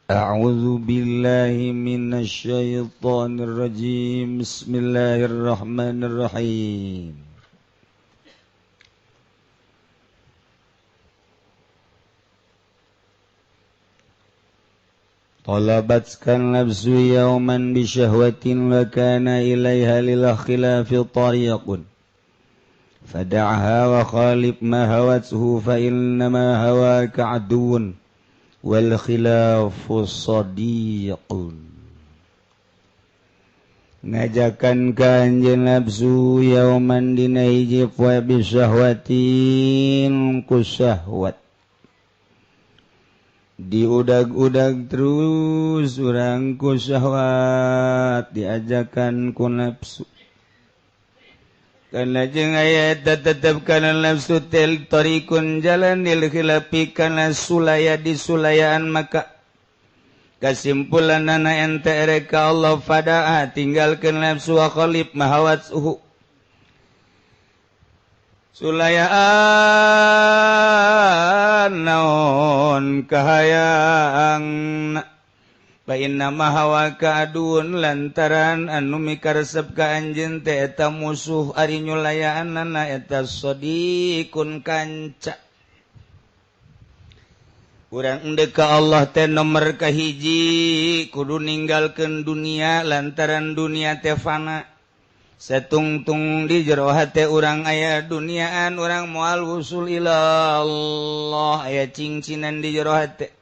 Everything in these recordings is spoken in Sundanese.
A'udzu billahi minasyaitonir rajim. Bismillahirrahmanirrahim. Talabatkan nafsu yauman bi syahwatin wa kana ilaiha lil khilafi tariqun. Fada'ha wa khalif ma hawathu fa innama hawaka aduun wal khilafu sadiqun. Ngajakan ka anjeun nafsu yauman dina hiji poe bi syahwatin ku syahwat. Diudag-udag terus urang ku syahwat diajakan ku nafsu. Kana jeung aya tetep kana nafsu tel tarikun jalan lil khilafi kana sulaya disulayaan maka kasimpulanana ente erek ka Allah fadaa tinggalkeun nafsu wa khalif mahawatsuhu sulayaan naon kahayang fa inna ma hawaka adun lantaran anu mikaresep ka anjeun teh eta musuh ari nyulayaanana eta sadiqun kanca. Urang endek ka Allah teh nomor kahiji kudu ninggalkeun dunia lantaran dunia teh fana. Setungtung di jero hate urang aya duniaan urang moal wusul ila Allah aya cingcinan di jero hate.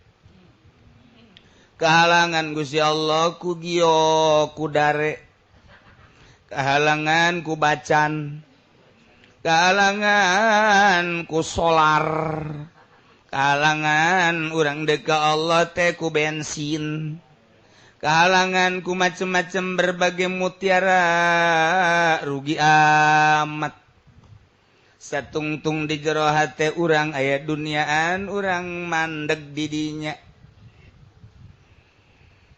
Kehalangan Gusti Allah ku gio ku dare, kehalangan ku bacan, kehalangan ku solar, kehalangan urang deka Allah teh ku bensin, kehalangan ku macem-macem berbagai mutiara, rugi amat. Satungtung di jero hate urang aya duniaan urang mandeg didinya.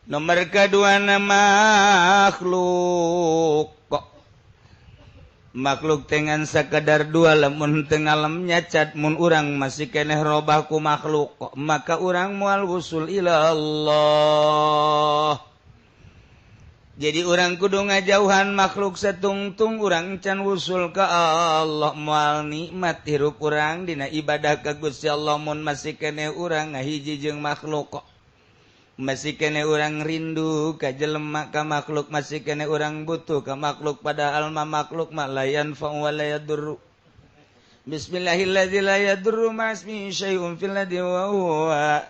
Nomor kedua makhluk kok makhluk dengan sekadar dua lamun tengalam nyacat mun urang masih keneh robah ku makhluk kok maka urang moal wusul ila Allah. Jadi urang kudu ngajauhan makhluk setungtung urang can wusul ka Allah moal nikmat hirup urang dina ibadah ka Gusti Allah mun masih keneh urang ngahiji jeung makhluk kok. Masih kene urang rindu ka jelema ka makhluk, masih kene urang butuh ka makhluk, padahal ma makhluk ma la yanfa'u wa la yadurru. Bismillahilladzi la yadurru ma ismihi syai'un fil ardi wa huwa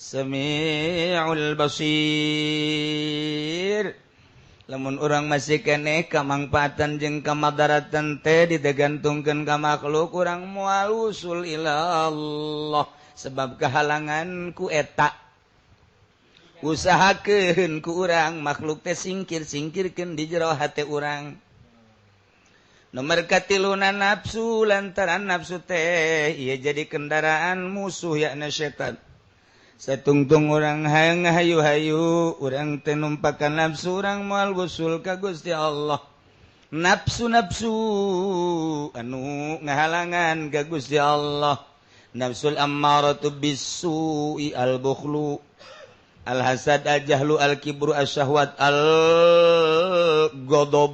samiul basir. Lamun urang masih kene kamangpaatan jeung kamadaratan teh digantungkeun ka makhluk, urang moal usul ila Allah sebab kehalangan ku eta. Usahakeun ku urang makhluk teh singkir-singkirkeun di jero hate urang. Nomor katiluna nafsu lantaran nafsu teh ieu jadi kendaraan musuh yakna setan. Satungtung urang hayang hayu-hayu urang teh numpakan nafsu urang moal wusul ka Gusti Allah. Nafsu-nafsu anu ngahalangan ka Gusti Allah. Nafsul ammaratu bisu'i al-bukhlu al-hasad al-jahlu al-kibru al-syahwat al-godob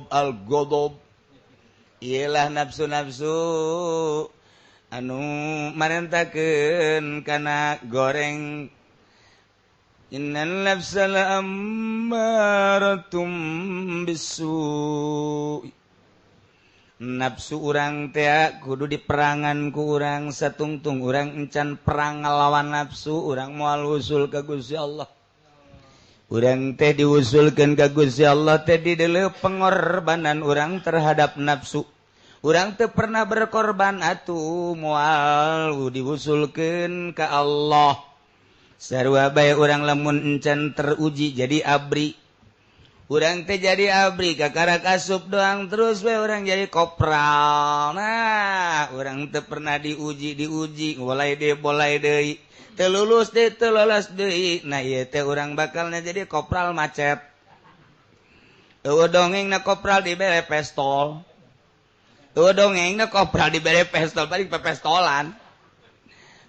al-godob. Ialah nafsu-nafsu anu marentakeun kana goreng. Innal nafsa la'ammaratum bisu. Nafsu urang teh kudu diperangan ku urang satungtung urang encan perang ngalawan nafsu urang moal wusul ka Gusti Allah. Urang teh diusulkeun ka Gusti Allah teh dideuleu pengorbanan urang terhadap nafsu. Urang teh pernah berkorban atuh moal diusulkeun ka Allah. Sarua bae urang lamun encan teruji jadi abri. Urang teh jadi abri kakara kasup doang terus we urang jadi kopral. Nah, urang teh pernah diuji bolai deui. Teu lulus deui, teu lolos deui. Nah, ieu teh urang bakalna jadi kopral macet. Eueuh dongengna kopral dibere pestol. Eueuh dongengna kopral dibere pestol, balik pepestolan.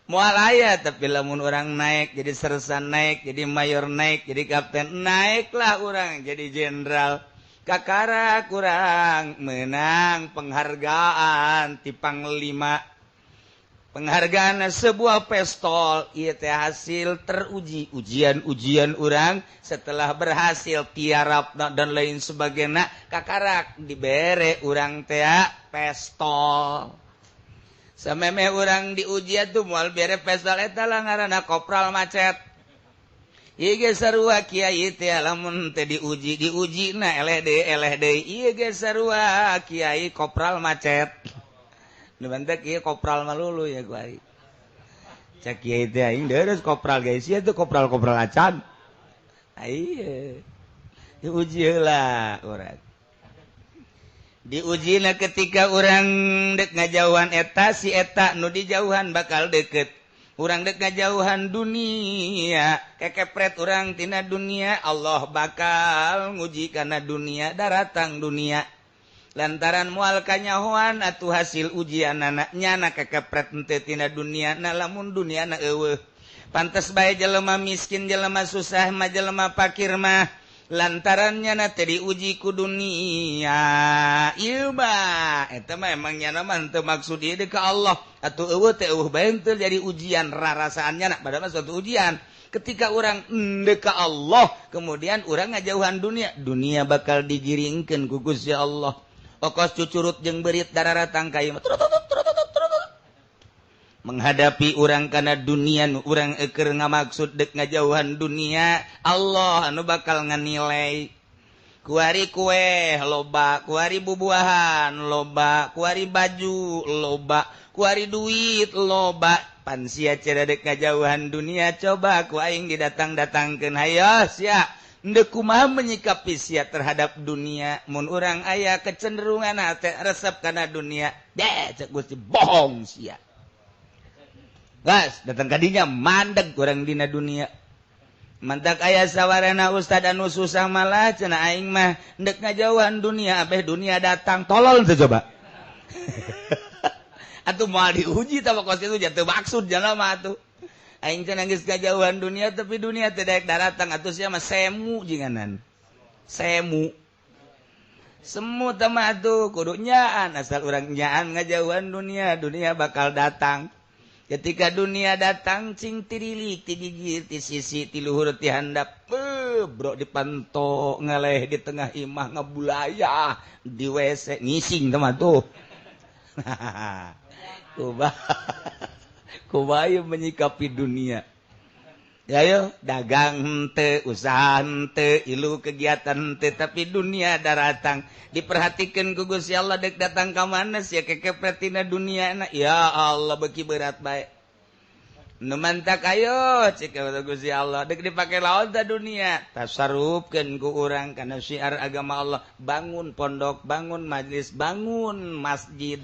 Moal aya, tapi lamun orang naik jadi sersan, naik jadi mayor, naik jadi kapten, naiklah orang jadi jenderal, kakara kurang menang penghargaan ti panglima, penghargaan sebuah pestol. Ieu teh hasil teruji ujian-ujian orang. Setelah berhasil tiarap dan lain sebagainya, kakarak dibere urang teh pestol. Samemeh urang diuji tuh moal bere pestol, eta lah ngaranna kopral macet. Ieu ge sarua kiai teh, lamun teh diuji, diuji na eleh deui, eleh deui. Ieu ge sarua kiai kopral macet. Nu mantak ieu kopral malulu ya ku aing. Cek kiai teh aing deres kopral guys, ieu tuh kopral-kopral acan. Ieu diuji heula urang. Diuji na ketika orang dek ngajauhan eta, si eta nu dijauhan bakal deket. Urang dek ngajauhan dunia, kekepret urang tina dunia, Allah bakal nguji karena dunia daratang dunia. Lantaran moal kanyahoan atuh hasil ujian anak nyana kekepret henteu tina dunia na, lamun dunia na eueuh. Pantes bae jelema miskin, jelema susah mah, jelema pakir mah, lantaran nyana teh diuji ku dunia. Ieu mah eta mah emang nyana mah henteu maksud ieu ka Allah atuh, eueuh teh eueuh bae, henteu jadi ujian rarasaan nyana, padahal mah suatu ujian. Ketika orang endek ka Allah, kemudian orang ngajauhan dunia, dunia bakal digiringkeun ku Gusti Allah. Okos cucurut jeung berit dararatang ka ieu menghadapi urang kana dunia nu urang eukeur ngamaksud dek ngajauhan dunia, Allah anu bakal nganilai. Kuari kue loba, kuari bubuahan loba, kuari baju loba, kuari duit loba, pan sia cenah dek ngajauhan dunia, coba ku aing didatang-datangkeun, hayo sia ndek kumaha menyikapi sia terhadap dunia. Mun urang aya kecenderungan hate resep kana dunia, deh cek Gusti bohong sia. Gas datang kadinya mandeg kurang dina dunia. Mantak aya sawarana ustad anu susah malah cenah aing mah ndek ngajauhan dunia abeh dunia datang, tolol teu coba. Atuh moal diuji tah kos kitu, jatuh maksud jalma atuh. Aing cenah geus ngajauhan dunia tapi dunia teh daek daratang, atuh sia mah semu jinganan. Semu. Semu teh mah atuh kudu nyaan, asal urang nyaan ngajauhan dunia, dunia bakal datang. Ketika dunia datang cing tirilik ti gigir ti sisi ti luhur ti handap, bro dipanto ngaleh di tengah imah ngebulayah di WC ngising teh mah tuh. Kumaha kumaha menyikapi dunia? Ya yo dagang henteu, usaha henteu, ilu kegiatan henteu, tapi dunia daratang. Diperhatikan ku Gusti Allah dek datang ka mana sia kekepret tina dunia na. Ya Allah beuki berat bae. Nu mantak ayo cek Gusti Allah dek dipake lawan ta dunia. Tasarrufkeun ku urang kana syiar agama Allah, bangun pondok, bangun majlis, bangun masjid.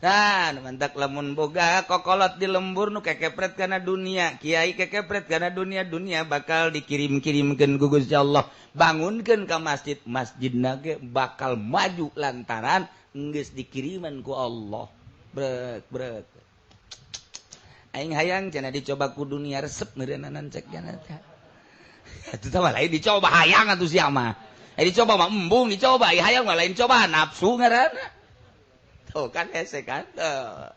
Kan mantak lamun boga kokolot di lembur nu kekepret kana dunia, kiai kekepret kana dunia, dunia bakal dikirim-kirimkeun ku Gusti Allah. Bangunkeun ka masjid, masjidna ge bakal maju lantaran geus dikiriman ku Allah. Brek brek. Aing hayang cenah dicoba ku dunia resep meureunana cek cenah teh. Atuh tah lain dicoba hayang atuh sia mah. Dicoba mah embung dicoba, hayang mah lain coba nafsu ngaranna. Tuh kan hese kan. Tuh.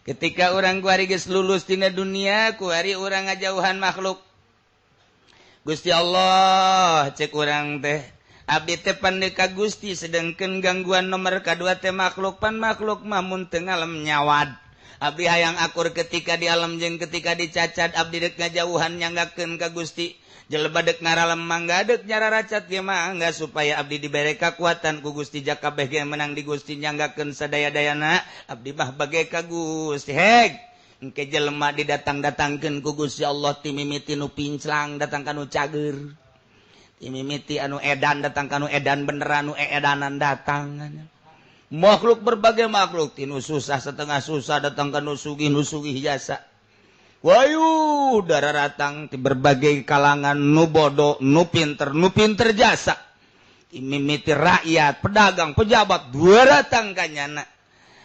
Ketika orang kuari geus lulus tina dunia, kuari urang ngajauhan makhluk. Gusti Allah cek urang teh, abdi teh pandai ka Gusti, sedangkan gangguan nomor kadua teh makhluk, pan makhluk mah mun teu ngalem nyawad. Abdi hayang akur ketika di alam jeung ketika dicacat, abdi dek ngajauhan nyanggakeun ka Gusti. Jelema dek ngaralem mangga, dek nyararacat ge mangga, supaya abdi dibere kakuatan ku Gusti jakabeh ge menang di Gusti nyanggakeun sadaya-dayana abdi mah bage ka Gusti. Heg engke jelema didatang-datangkeun ku Gusti Allah ti mimiti nu pinclang datang ka nu cager, ti mimiti anu edan datang ka nu edan beneran, nu eedanan datang. Makhluk berbagai makhluk ti nu susah setengah susah datang ka nu sugih, nu sugih jasa. Wayu darah ratang di berbagai kalangan, nu bodoh, nu pinter, nu pinter jasa. Mimiti rakyat, pedagang, pejabat, dua ratang kanyana.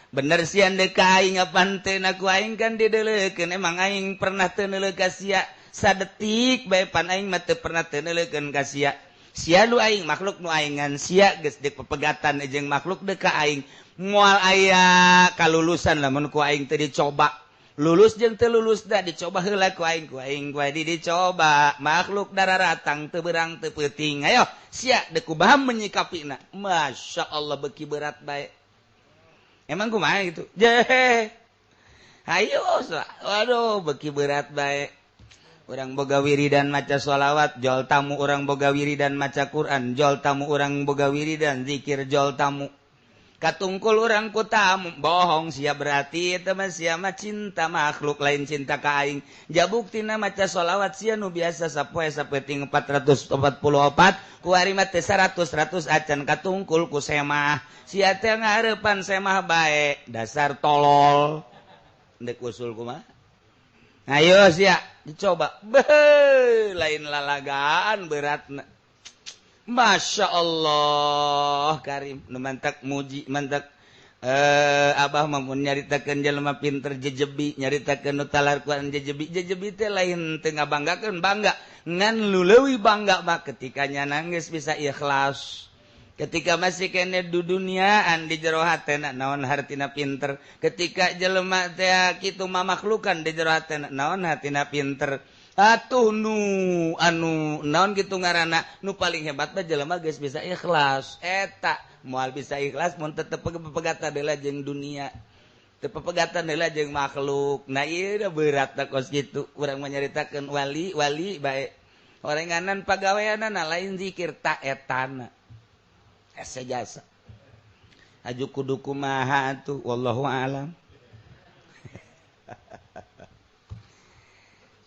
Bener sia deuk ka aing apan teu ku aing kan dideuleukeun, emang aing pernah teu neuleuh ka sia sadetik bae? Pan aing mah teu pernah teu neuleukeun ka sia. Sia nu aing, makhluk nu aing, ngan sia geus deuk pepegatan jeung makhluk deuk ka aing. Moal aya kalulusan lamun ku aing teu dicoba. Lulus jeung teu lulus da dicoba heula ku aing, ku aing ku di dicoba. Makhluk dararatang teu berang teu peuting, ayo sia deuk kumaha menyikapina? Masya Allah, beki berat bae. Emang kumaha gitu je? Ayo, waduh, beki berat bae. Urang boga wiridan maca sholawat jol tamu, urang boga wiridan maca Quran jol tamu, urang boga wiridan zikir jol tamu, katungkul urang ku tamu. Bohong sia, berarti itu mah sia mah cinta makhluk, lain cinta ka aing. Jabuktina maca sholawat sia nu biasa sapoe sapeting 444, kuari mah teh 100 100 acan, katungkul ku semah. Sia teh ngarepan semah bae, dasar tolol. Ndek usul kumaha? Ayo sia dicoba. Beuh, lain lalagaan beratna. Masya Allah Karim, nu mantak muji mantak Abah mah mun nyaritakeun jelema pinter jejebi, nyaritakeun nu talarkuan jejebi. Jejebi teh lain teu ngabanggakeun, bangga, ngan lu leuwih bangga mah ketika nangis bisa ikhlas ketika masih kene du duniaan. Di jero hatena naon hartina pinter? Ketika jelema teh kitu mamakhlukan, di jero hatena naon hatina pinter? Atuh nu anu naon kitu ngaranna, nu paling hebat mah jelema geus bisa ikhlas. Eta moal bisa ikhlas mun tetep pegatan heula jeung dunia, teu pepegatan heula jeung makhluk. Nah, ieu berat da kos kitu. Urang mah nyaritakeun wali wali bae, orenganan pagaweanana lain zikir ta etana ese jasa. Aju kudu kumaha atuh? Wallahu alam.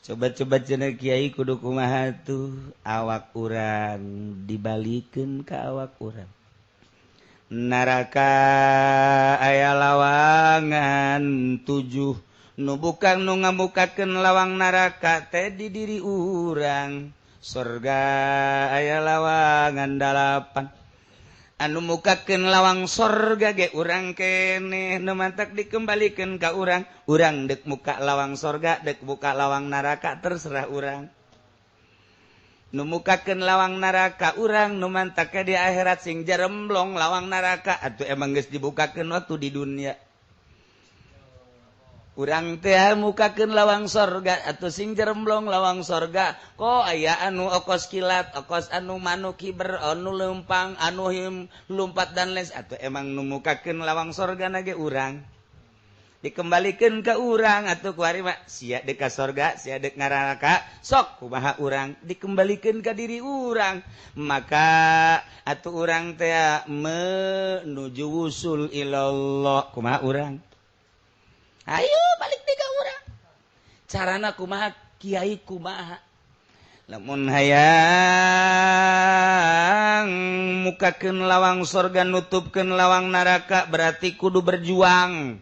Coba-coba cenah kiai, kudu kumaha tuh? Awak urang dibalikeun ka awak urang. Neraka aya lawangan tujuh, nu bukan nu ngamukakeun lawang neraka teh di diri urang. Surga aya lawangan dalapan, anu mukakeun lawang sorga ge urang keneh. Nu mantak dikembalikan ka urang. Urang dek muka lawang sorga, dek buka lawang neraka, terserah urang. Nu mukakeun lawang neraka urang, nu mantak di akhirat sing jaremblong lawang neraka. Atuh emang geus dibukakeun waktu di dunia. Urang teh mukakeun lawang sorga atau sing jeremblong lawang sorga. Kok aya anu okos kilat, okos anu manuk kiber, anu lempang, anu him lumpat dan les, atau emang nu mukakeun lawang sorga nage urang, dikembalikan ke urang. Atau kuari mah sia dek ka sorga, sia dek ngaraka, sok kumaha urang? Dikembalikan ke diri urang. Maka atuh urang teh menuju wusul ilallah kumaha urang? Ayo balik tiga orang. Carana kumaha kiai, kumaha? Lamun hayang mukakeun lawang sorga, nutupkeun lawang neraka, berarti kudu berjuang.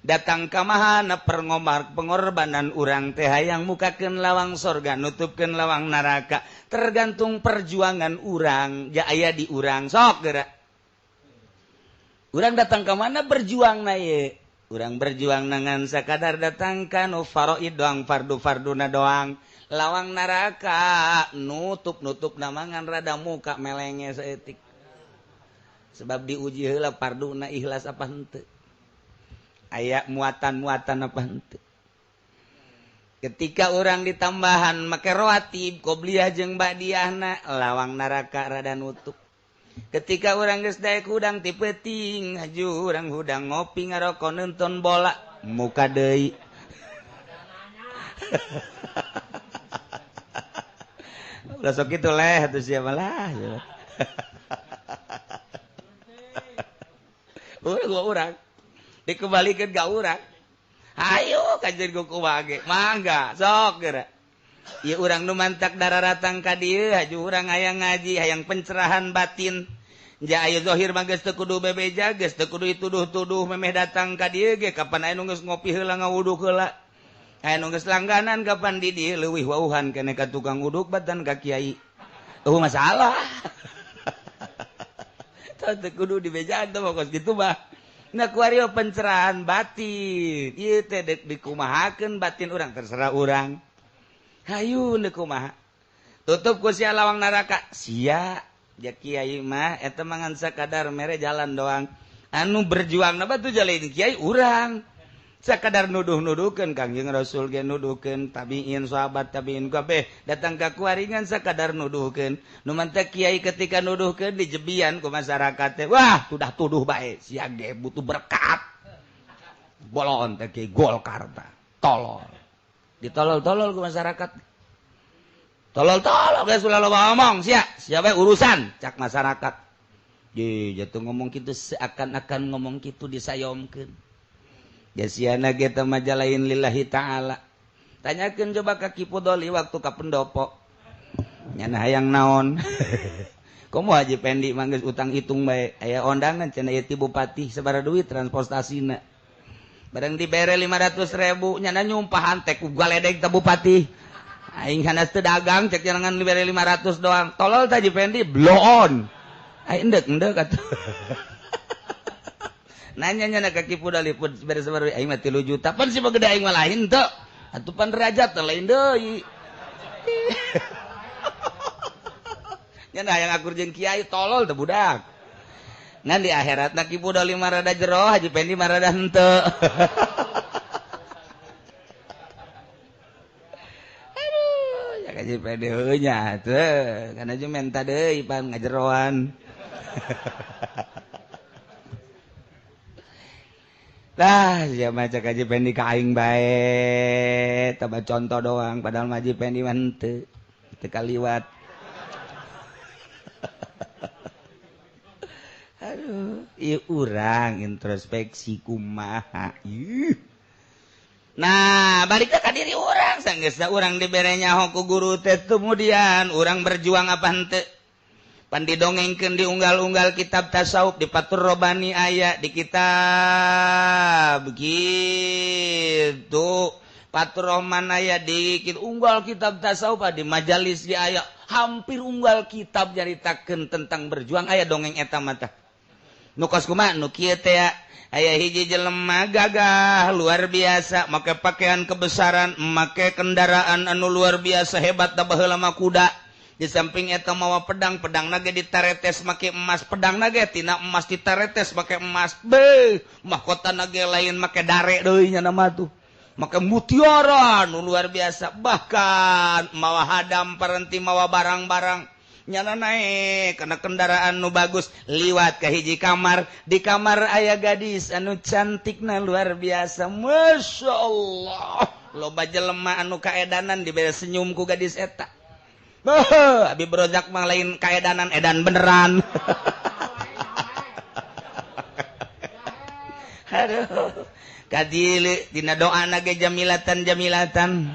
Datang ka mahana pengorbanan pengorbanan urang teh hayang mukakeun lawang sorga, nutupkeun lawang neraka, tergantung perjuangan urang. Ja aya di urang, sok geura urang datang ke mana berjuang na ye. Urang berjuang dengan sakadar datang ka nu faraid doang, fardu-farduna doang. Lawang neraka nutup nutup namangan rada muka melenge saeutik, sebab diuji heula farduna ikhlas apa henteu, aya muatan-muatan apa henteu. Ketika orang ditambahan make rawatib qobliyah jeung ba'diyahna, lawang neraka rada nutup. Ketika orang geus daek hudang ti peuting, haju urang hudang ngopi, ngarokok, nonton bola, muka deui. Ulah sok kitu leh atuh sia malah. Urang urang dikembalikeun ka urang. Ayo kajeun ku kumaha ge, mangga sok geura. Ieu urang nu mantak dararatang ka dieu, haju urang hayang ngaji, hayang pencerahan batin. Ja aya zahir mah geus teu kudu bebeja, geus teu kudu dituduh-tuduh memeh datang ka dieu ge kapan aya nu geus ngopi heula, ngawuduk heula. Aya nu geus langganan kapan di dieu leuwih wauhan keneh ka tukang uduk batan ka kiai. Eueuh masalah. Teu kudu dibejaan teh kos kitu mah. Nah kuari pencerahan batin ieu teh dek dikumahakeun batin urang terserah urang. Hayu deuk kumaha. Tutup ku sia lawang neraka sia. Ja kiai mah eta mah ngan sakadar mere jalan doang. Anu berjuang na batu jalan kiai urang. Sakadar nuduh-nuduhkeun Kangjeng Rasul ge nuduhkeun tabiin sahabat tabiin kabeh datang ka kuaringan sakadar nuduhkeun. Nu mantep kiai ketika nuduhkeun dijebian ku masyarakat teh. Wah, sudah tuduh bae sia ge butuh berkat. Bolon teh kiai Golkar tah. Tolol. Ditolol-tolol ku masyarakat. Tolol-tolol geus ulah loba omong sia, sia bae urusan cak masyarakat. Ye, jatuh ngomong kitu seakan-akan ngomong kitu disayomkeun. Jasiana ge teh majalain lillahi ta'ala. Tanyakeun coba ka Ki Pudoli waktu ka pendopo. Nyana hayang naon. Komo Haji Pendi mah geus utang hitung bae. Aya ondangan cenah ieu ti bupati sabaraha duit transportasina. Bareng dibere 500.000 nyana nyumpahan teh ku galedeg teh bupati. Aing hanas teu dagang cek jangan dibere 500 doang. Tolol teh Haji Pendi bloon. Aing endek-endek atuh. Nanya nya ka Ki Pudoli pun beres baru aing mah 3 juta pan si gede aing mah lain teu atuh pan derajat teh lain deui. Nya hayang akur jeung kiai tolol teh budak. Ngan di akhiratna Ki Pudoli mah rada jero Haji Pendi mah rada henteu. Aduh ya Haji Pendi heuh nya teu kana jeung menta deui pan ngajeroan. Lah, sia mah cek Haji Pendi ka aing bae, taba contoh doang padahal mah Haji Pendi mah henteu, teu kaliwat. Aduh, ieu urang introspeksi kumaha ieu. Nah, balik ka diri urang sanggeusna urang dibere nyaho ku guru teh kemudian urang berjuang apa henteu. Pan didongengkeun di unggal-unggal kitab tasawuf di Fathur Robani aya di kitab gitu Fathur Rahman aya di unggal kitab tasawuf di majalis di aya hampir unggal kitab nyaritakeun tentang berjuang aya dongeng eta mah tah. Nu kos kumaha nu kieu teh aya hiji jelema gagah luar biasa make pakaian kebesaran make kendaraan anu luar biasa hebat da baheula mah kuda. Di samping eta mawa pedang, pedang nage ditaretes make emas, pedang nage tina emas ditaretes make emas. Beuh, mahkota nage lain make dare deui nya nama tuh. Make mutiara nu luar biasa, bahkan mawa hadam parenti mawa barang-barang. Nyana naek kana kendaraan nu bagus, liwat ka hiji kamar, di kamar aya gadis anu cantikna luar biasa. Masya Allah, loba jelema anu kaedanan dibere senyum ku gadis eta. Abi Brozak mah lain kaedanan edan beneran. Aduh, kadili dina doa nage jamilatan jamilatan.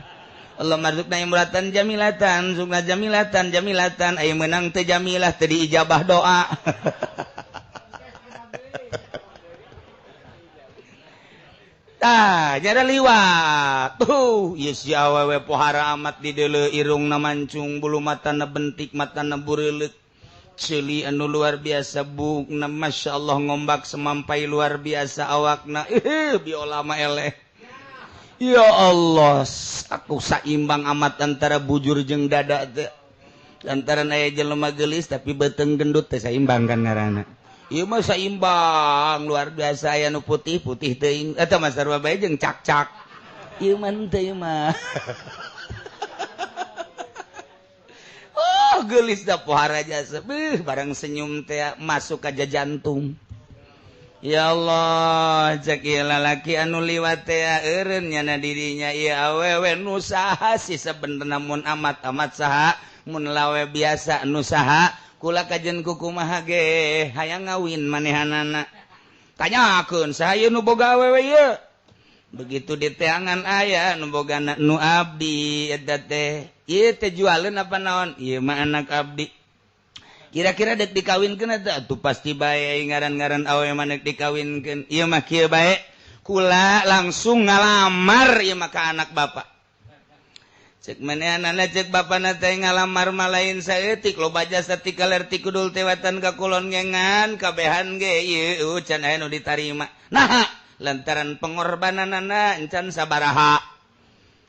Allah marzukna imratan jamilatan, zukna jamilatan jamilatan, aya meunang teu jamilah teu diijabah doa. Tah, jara liwat. Tuh, ieu si awewe pohara amat di deuleu irungna mancung, bulu matana bentik, matana bureuleuk. Ceuli anu luar biasa bukna, Masya Allah ngombak semampai luar biasa awakna. Ih, biola mah eleh. Ya Allah, aku saimbang amat antara bujur jeung dada teh. Lantaran aya jelema geulis tapi beuteung gendut teh saimbang kan ngaranna. Ieu mah saimbang luar biasa aya nu putih putih teuing eta mah sarua bae jeung cak-cak. Ieu mah henteu ieu mah. Oh, geulis da pohara jasa. Beuh, barang senyum teh masuk ka jantung. Ya Allah, cek ieu lalaki anu liwat teh eureun nyana dirinya ieu awewe nu saha sih sabenerna mun amat-amat saha mun lawe biasa nu saha. Kula kajen kukumaha ge hayang ngawin manehanana. Tanyakeun saha ieu nu boga awewe ieu. Begitu diteangan aya nu boga nu abdi eta teh. Ieu teh jualeun apa naon? Ieu mah anak abdi. Kira-kira dek dikawinkeun eta atuh pasti bae ngaran-ngaran awewe mah dek dikawinkeun. Ieu mah kieu bae. Kula langsung ngalamar ieu mah ka anak bapak. Cek manehanana cek bapana teh ngalamar mah lain saeutik loba jasa ti kaler ti kudul tewatan ka kulon ngengan kabehan ge ieu can aya nu ditarima. Nah, lantaran pengorbananana encan sabaraha.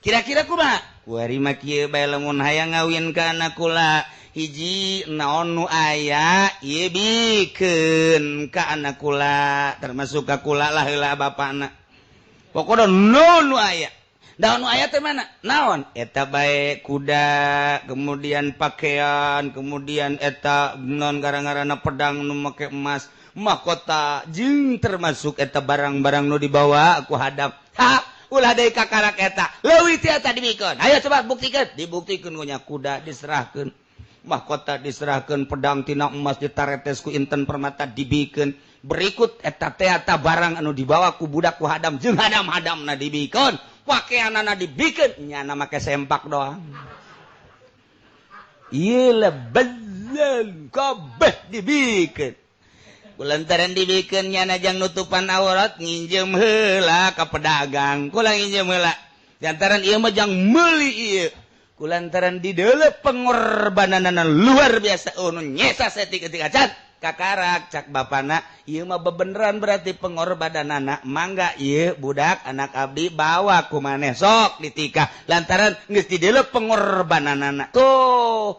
Kira-kira kumaha? Kuari mah kieu bae lamun hayang ngawin ka anak kula hiji naon nu aya ieu bikeun ka anak kula termasuk ka kula lah heula bapana. Pokona naon nu aya. Naon nu aya teh mana? Naon? Eta bae kuda, kemudian pakaian, kemudian eta non gara-garana pedang nu make emas, mahkota jeung termasuk eta barang-barang nu dibawa ku hadap. Ha, ulah deui kakarak eta. Leuwih ti eta dibikeun. Ayo coba buktikeun. Dibuktikeun nya kuda diserahkeun, mahkota diserahkeun, pedang tina emas ditaretes ku inten permata dibikeun. Berikut eta teh eta barang anu dibawa ku budak ku hadam jeung hadam-hadamna dibikeun, pakaianana dibikeun, nyana make sempak doang. Ieu lebelan kabeh dibikeun. Kulantaran dibikeun nyana jang nutupan aurat nginjem heula ka pedagang, kula nginjem heula. Lantaran ieu mah jang meuli ieu. Kulantaran dideuleu pengorbananana luar biasa anu nyesa saeutik-eutik acan kakarak cak bapana ieu mah bebeneran berarti pengorbananana mangga ieu budak anak abdi bawa ku maneh sok ditikah lantaran geus dideuleu pengorbananana. Tuh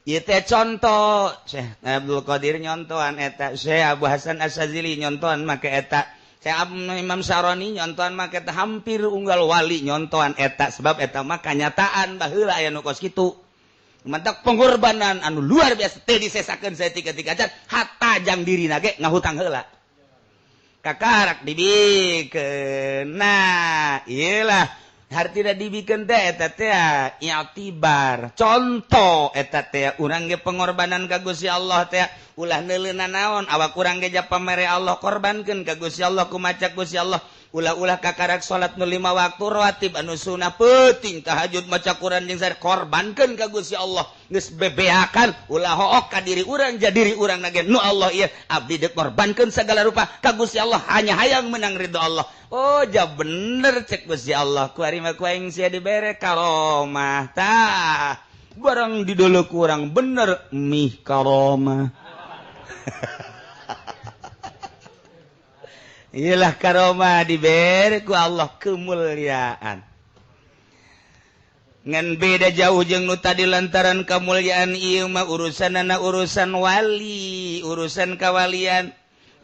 ieu teh contoh Syekh Abdul Qadir nyontohan eta, Syekh Abu Hasan Asy-Syadzili nyontohan make eta, Syekh Imam Syaroni nyontohan make eta, hampir unggal wali nyontohan eta sebab eta mah kanyataan baheula aya nu kos kitu. Mantak pengorbanan anu luar biasa teh disesakeun saeutik-eutik acan hatta jang dirina ge ngahutang heula. Kakarak dibikeun. Nah, ieulah hartina dibikeun teh eta teh i'tibar. Contoh eta teh urang ge pengorbanan ka Gusti Allah teh ulah neuleuna naon awak urang ge japamere Allah korbankeun ka Gusti Allah kumaca Gusti Allah. Ulah-ulah kakarak salat nu 5 waktu rawatib anu sunah peuting tahajud maca Quran jeung sare korbankeun ka Gusti Allah geus bebeakan ulah hook ka diri urang ja diri urang nage nu Allah ieu abdi deuk korbankeun sagala rupa ka Gusti Allah hanya hayang menang ridho Allah. Oh ja bener cek Gusti Allah kuari mah ku aing sia dibere karomah tah barang dideuleu kurang bener mih karomah. Iyalah karomah diberi ku Allah kemuliaan. Ngan beda jauh jeung nu tadi lantaran kemuliaan ieu mah urusanana urusan wali, urusan kawalian.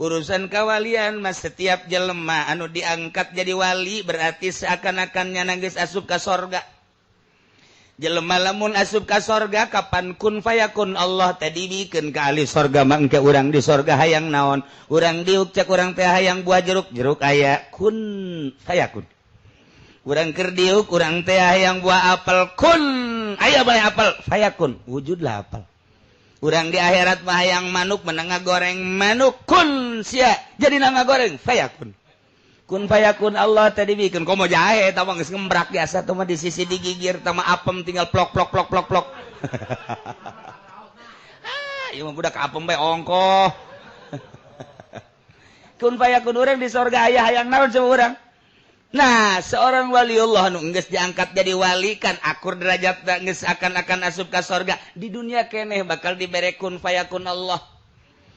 Urusan kawalian mah setiap jelema anu diangkat jadi wali berarti seakan-akan nya geus asup ka sorga. Jelema lamun asup ka sorga kapan kun fayakun Allah teh dibikeun ka ahli sorga mah engke urang di sorga hayang naon urang diuk cek urang teh hayang buah jeruk jeruk aya kun fayakun urang keur diuk urang teh hayang buah apel kun aya bae apel fayakun wujudlah apel urang di akhirat mah hayang manuk menang ngagoreng manuk kun sia jadi ngagoreng fayakun kun fayakun Allah tadi bikin komo jahe eta mah geus ngembrak biasa tuh mah di sisi digigir tah mah apem tinggal plok plok plok plok plok. Ah, ieu mah budak apem bae ongkoh. Kun fayakun urang di sorga aya hayang naon coba urang. Nah, seorang waliullah nu geus diangkat jadi wali kan akur derajat geus akan-akan asup ka sorga di dunia keneh bakal dibere kun fayakun Allah.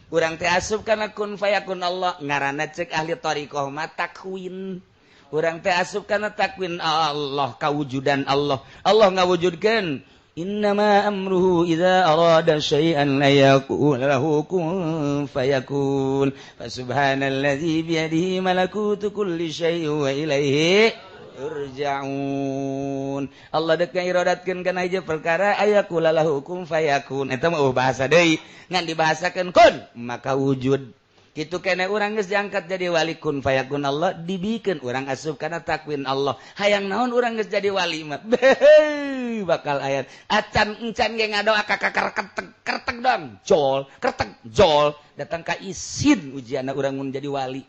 Urang teh asup kana kun fayakun Allah ngaranna cek ahli thariqah mah takwin. Urang teh asup kana takwin Allah kawujudan Allah. Allah ngawujudkeun innama amruhu idza arada syai'an la yaqul lahu kun fayakun. Fa subhanalladzi biyadihi malakutu kulli syai'in wa ilaihi turja'un. Allah dek ngiradatkeun kana hiji perkara aya kula lahu kun fayakun. Eta mah bahasa deui ngan dibahasakeun kun maka wujud. Kitu kene urang geus diangkat jadi wali kun fayakun Allah dibikeun urang asup kana takwin Allah. Hayang naon urang geus jadi wali mah bakal ayat acan encan ge ngadoa ka kertek kertek dong jol kertek jol datang ka isin ujianna urang mun jadi wali.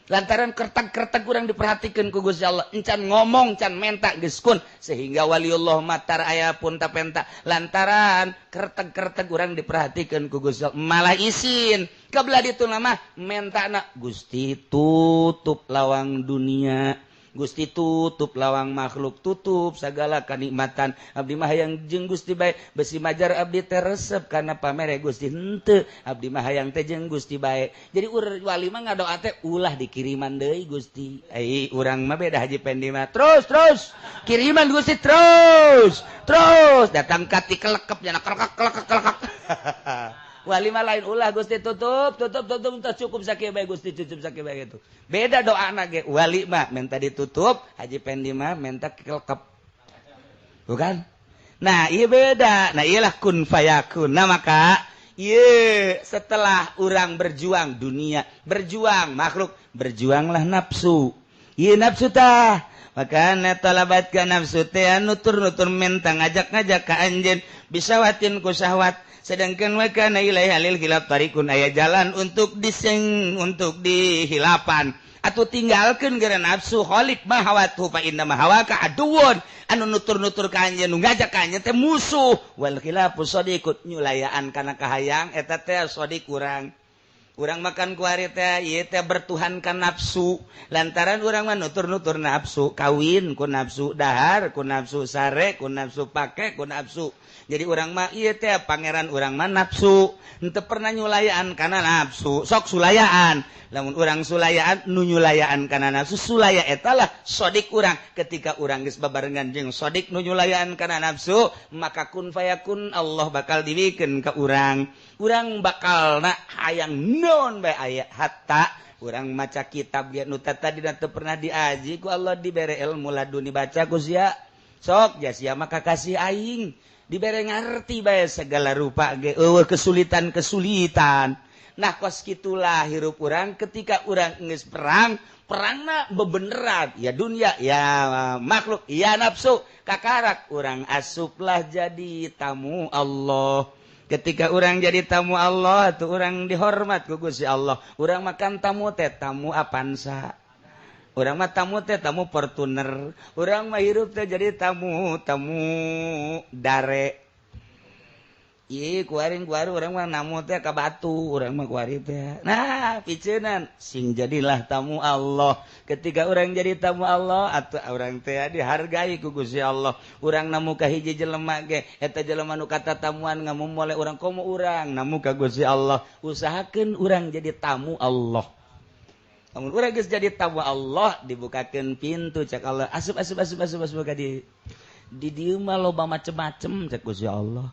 Lantaran kerteg-kerteg urang diperhatikan ku Gusti Allah encan ngomong can menta geus kun sehingga waliullah matar aya pun tapenta lantaran kerteg-kerteg urang diperhatikan ku Gusti Allah malah isin kebelah ditu mah mentana Gusti tutup lawang dunia Gusti tutup lawang makhluk, tutup segala kenikmatan. Abdi mah hayang jeung Gusti bae, besi majar abdi teh resep kana pamere Gusti henteu. Abdi mah hayang teh jeung Gusti bae. Jadi wali mah ngadoa teh ulah dikiriman deui Gusti. Ai urang mah beda, Haji Pendi mah. Terus terus kiriman Gusti, terus terus datang kati kelekep jana kelekek kelekek kelekek. Wali mah lain, ulah Gusti, tutup tutup tutup, entah cukup sakieu bae Gusti, cukup sakieu bae gitu. Beda doa ge, wali mah minta ditutup, Haji Pendi mah minta kelekep. Bukan? Nah, iya beda. Nah, iyalah kun fayakun. Nah, maka iya setelah orang berjuang dunia, berjuang makhluk, berjuanglah nafsu. Iya nafsu tah. Maka talabat ka nafsu teh nutur-nutur minta ngajak-ngajak ka anjeun bisyahwatin ku syahwat, sedangkan wakana ilaiha lil khilaf tarikun, aya jalan untuk diseng untuk dihilapan atau tinggalkan gara nafsu. Khalif ma hawatu fa inna ma hawaka aduwwun, anu nutur-nutur ka anjeun, nu ngajak ka anjeun teh musuh. Wal khilafu sadiqut, nyulayaan kana kahayang eta teh sadiq urang. Urang makan kuari teh ieu teh bertuhankan nafsu, lantaran urang mah nutur-nutur nafsu, kawin ku nafsu, dahar ku nafsu, sare ku nafsu, pake ku nafsu. Jadi urang mah ieu teh pangeran urang mah nafsu, henteu pernah nyulayaan kana nafsu. Sok sulayaan, lamun urang sulayaan nu nyulayaan kana nafsu, sulaya eta lah sodik urang. Ketika urang geus babarengan jeung sodik nu nyulayaan kana nafsu, maka kun fayakun Allah bakal dibikeun ka urang. Urang bakal na hayang naon bae aya, hatta urang maca kitab ge nu tadi teu pernah diaji, ku Allah dibere ilmu laduni, baca ku sia. Sok ja sia maka kasih aing dibere ngarti bae segala rupa ge eueuh kesulitan-kesulitan. Nah, kos kitulah hirup urang ketika urang geus perang, perangna bebeneran ya dunia ya makhluk ya nafsu, kakarak urang asuplah jadi tamu Allah. Ketika orang jadi tamu Allah tuh orang dihormat ku Gusti Allah. Urang makan tamu teh tamu Avanza, urang mah tamu teh tamu Fortuner, urang mah hirup teh jadi tamu tamu dare. Ih, kuaring kuari urang mah namu teh ka batu, urang mah kuari teh. Nah, piceunan sing jadilah tamu Allah. Ketika orang jadi tamu Allah atau orang teh dihargai ku Gusti Allah. Urang namu ka hiji jelema ge, eta jelema nu kata tamuan ngamumule urang komo urang namu ka Gusti Allah. Usahakeun urang jadi tamu Allah. Lamun urang geus jadi tamu Allah, dibukakeun pintu cek Allah. Asup asup asup asup asup ka di di dieu mah loba macem-macem cek Gusti Allah.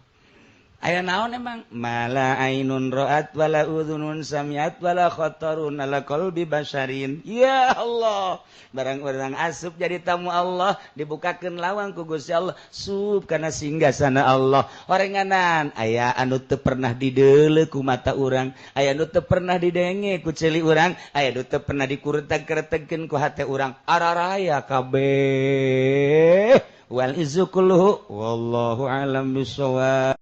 Aya naon emang? Mala ainun ra'at wala udhunun sami'at wala khatarun ala qalbi basyarin. Ya Allah, barang orang asup jadi tamu Allah, dibukakeun lawang ku Gusti Allah, sup kana singgasana Allah. Orenganan aya anu teu pernah dideuleu ku mata urang, aya anu teu pernah didenge ku ceuli urang, aya anu teu pernah dikureteg-keretegkeun ku hate urang. Araraya kabeh. Wal izzu kulluhu wallahu alam bisawab.